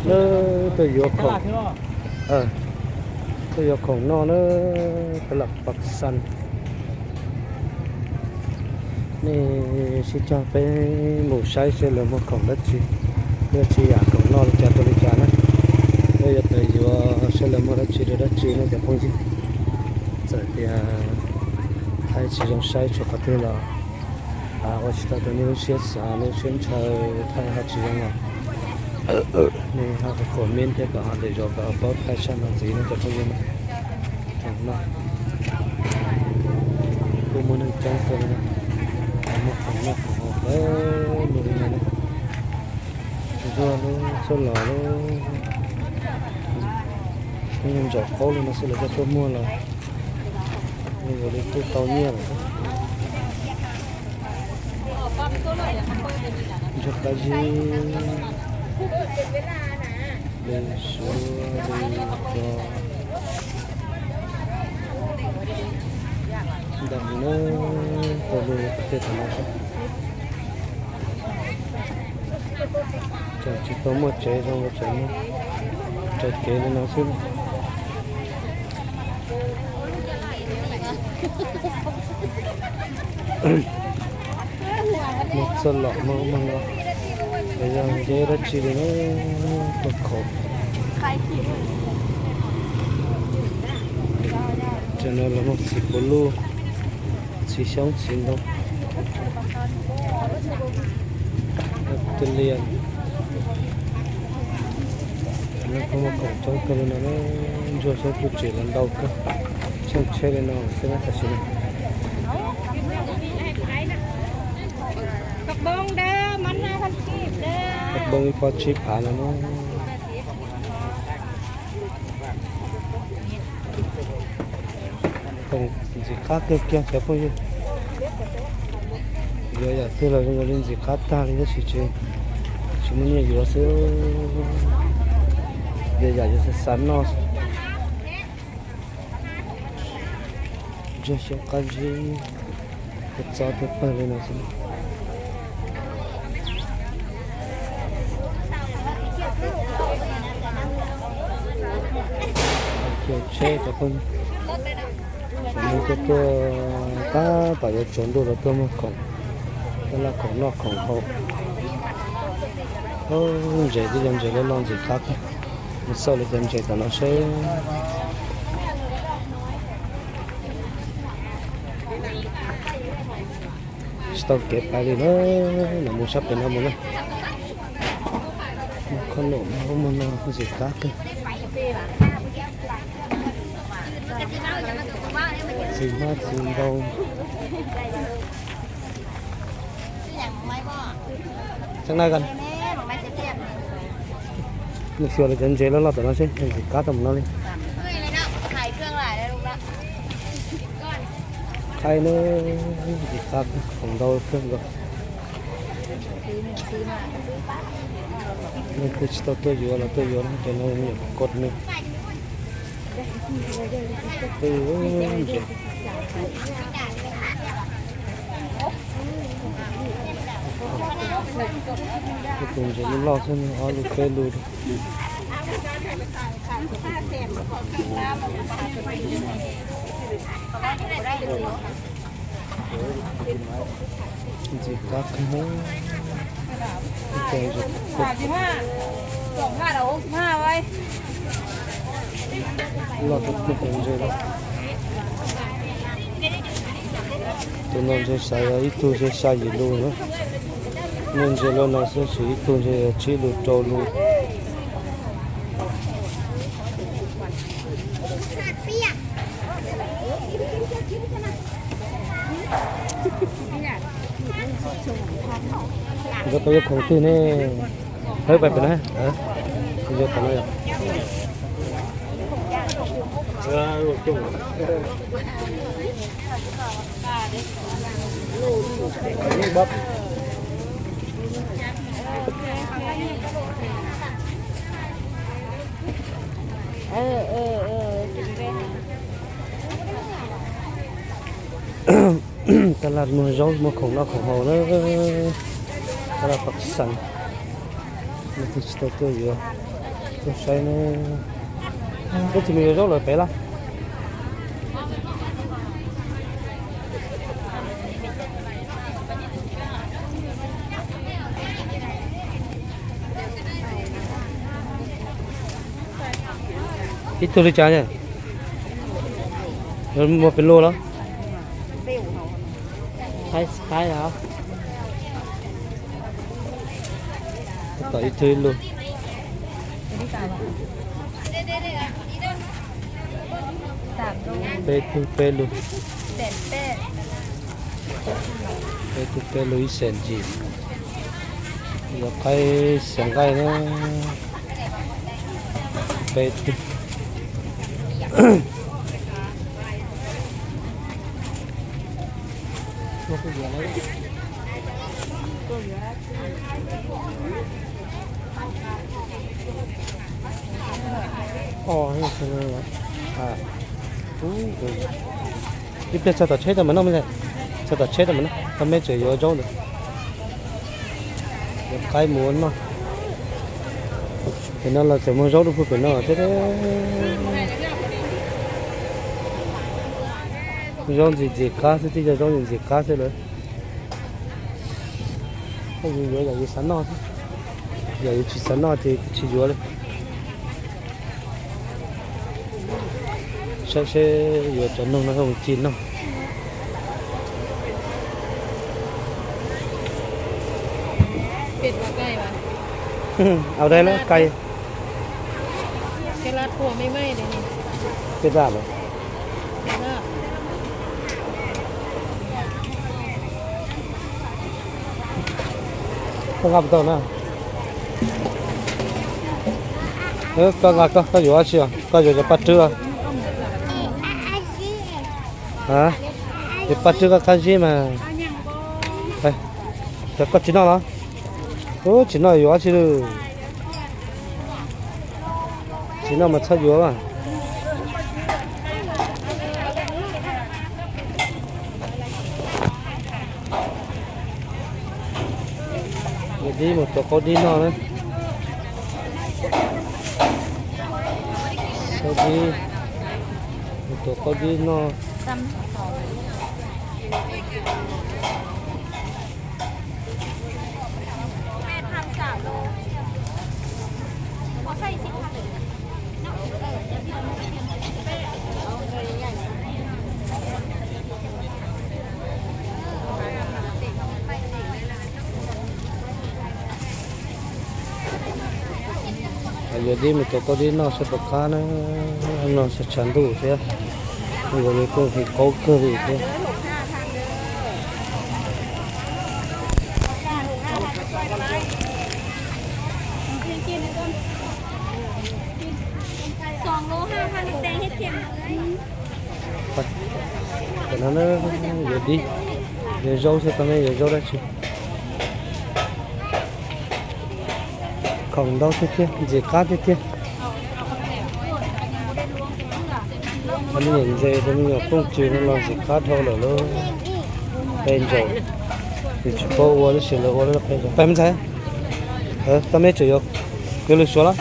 Tuaj yuav khoom, tuaj yuav khoom noj na, tab laj Paj Xas. Nej sib cog peb mus saib seb lawv muag khoom dab tsi, yuav tsis yam khoom noj li cas rau li cas na. Peb yuav tawm yuav seb lawv muag dab tsi rau dab tsi na cov phooj ywg. Txawm tias thaij tsis zoo saib txhua qhov twg los ua tsis tau rau nej lub siab xav lub siab ntshaw, thaij ho tsis zoo los nej ho comment thiab kom ho lwm zaus kom ho paub thaij sab no ntxiv na cov phooj ywg na. Khoom noj kuj muaj neeg coob kawg li na, muag khoom noj khoom haus pawg lug li no na. Zuag lub txuj lom lub, yeej ntsaum qaub li no xwb lawv coj tuaj muag los yeej ua li kuj tau nyiaj lawm. Ntsuag qab zib, li suav li ko, ntawm no tau lub qhia tau no xwb. Tseem tsis tau muaj tsev zoo, tseem muaj raws kev li no xwb. Muag txoj lom muag ub muag no, yog nce dab tsi li na, tuaj khoom. Tam no los muag txiv puv luj, txiv xyoob txiv ntoo, tuaj liaj. Tam no kuj muag khoom coob kawg li no, ntsuag xyoob kuj tseem los ntau kawg, tsheej tsheb li no xwb na tam sim no. Kab npoo ib pob tsib phav no na. Khoom ntxim qab kawg kiag cov phooj ywg. Yuav yam twg los zoo li ntxim qab tag li tab sis tsis, tsis muaj nyiaj yuav xwb. Yuav yam yuav xav xav noj xwb. Ntsuag xyoob qab zib, txob tuaj pawg li no xwb. Caij tsheb cov phooj ywg, cov neeg tuaj tuaj tab tom yuav tsaus ntuj los tuaj muag khoom, tuaj laj khoom noj khoom haus. Ntses twb yog ntses loj loj ntxim qab kawg. Mus xauj lawv cov ntses tom no seb. Tsis tau kev pais li na, mus sab pem no mus na. Muag khob noom muag ub muag no ntxim qab kawg. Txiv hmab txiv ntoo. Nws xyuas lawv cov ntses loj loj tom no seb ntxim qab tau mus no li. Qhaib na, ntxim qab khoom ntau kawg nkaus. Leej twg tsis tau tuaj yuav los tuaj yuav na, cov no nyuam qhuav kod me. Ntses, tus ntses loj loj xwb, ob lus peb lus. Ntxim qab kawg. Loj kawg tus ntses no. Tus no ntshe xav ib tug ntshe xya yim lus na. Nej ntses loj no xwb sis ib tug ntshe tsib lus rau lus. Nkawd pais yuav khoom twg ne? Hawb pais pem na. Yuav tom no yom. Taj laj muag zaub muag khoom noj khoom haus na. Taj laj Paj Xas. Leej twg tsis tau tuaj yuav, Saib ne, ib tug me nyuam zaub lawm pem lawm. Ib tug li cas ne? Muag pes lug los? Tom ib tug ib lug. Peb tug peb lug. Peb tug peb lug ib xees yim. Yuav qaib xees nqaij na. Peb tug. Ib pliag txog tom tsheb tau mam noj, txog tom tsheb tau mam noj, tau meb tseem yuav zaub ntawd. Yuav qaib mus ua noj. Pem no los tseem muag zaub rau pug pem no thiab. Zaub ntxim ntxim qab xwb, tib co zaub ntxim ntxim qab xwb lawm. Yus yuav yam yus xav noj xwb, yam yus tsis xav noj ces kuj tsis yuav li. Saib seb yuav cov noog no mus ci noj. Au dai lawm, cay. Cái lát cua mới mẻ đây này. Peb daj lawm. Koj nqa puas tau na? Koj nqa koj, koj yuav dab tsi os? Koj yuav cov paj rwb os? Cov paj rwb koj qab zib mas. Cov koj tsis noj los? Ub, tsis noj yuav dab tsi lawm? Tsis noj mas txhob yuav. Yuav dib mus tuav qaub dib noj na. Qaub dib, mus tuav qaub dib noj. Yuav dib mus tuav qaub dib noj saib puas qab na, no tshav ntuj thiab, yuav li kuj qaub kawg li thiab. Cov no yuav dib, yuav zaub thiab, tau meb yuav zaub dab tsi. Khoom ntau tiag tiag, ntxim qab tiag tiag. Cov me nyuam ntses, cov me nyuam phooj ywg no los ntxim qab dhau lawm lauj. Peb ntsaum, nws tsis paub ua tab sis lawv ua lawm peb ntsaum. Peb me ntxhais, tau meb tseem yuav, yuav lwm suav los?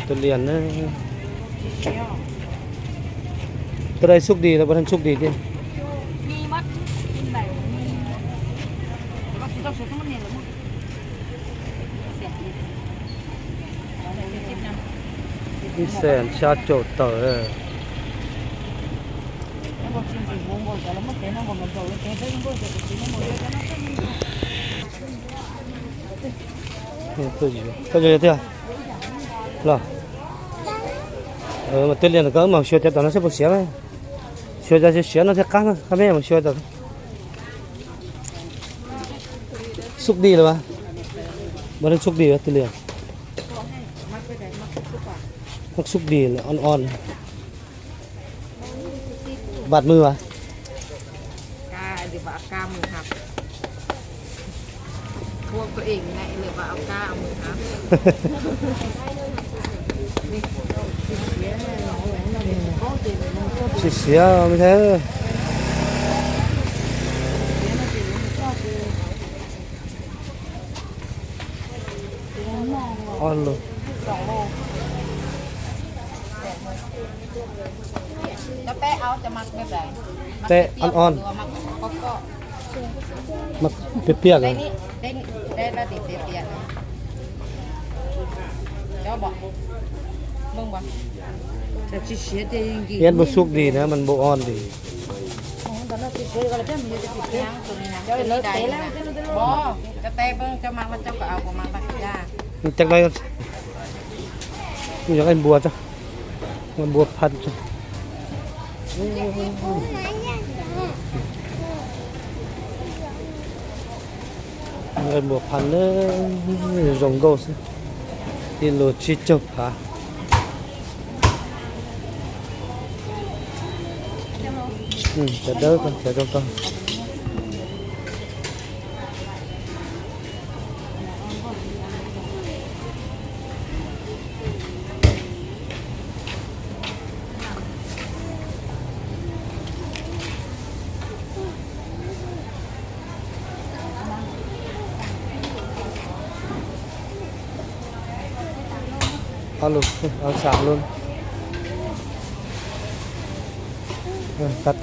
Tus liam na. Tus dai xúc đi, tau peb xúc đi tiag. Ib xees xya caum tawm. Koj yuav tiag los? Mas twj lias koj mam xyuas cov tom no saib puas siav. Xyuas cov siav no thiaj qab na, qab peb mam xyuas cov. Xub di lawm as. Npaj neeg xub di twj lias. Xub di lawm, on on. Vaj mws as. Tsis siav me thiab. Ob lus. Peb on on. Mas piam piam. Ib npaum xub di na, mas npaum on di. Cov no, yog nqaij npua tso, nqaij npua phaj tso. Nqaij npua phaj na, zoo nkauj xwb. Ib lus tsib caug phav. Cov dawb, cov zoo kawg. Ob lus, ob lus xav lub. Tag,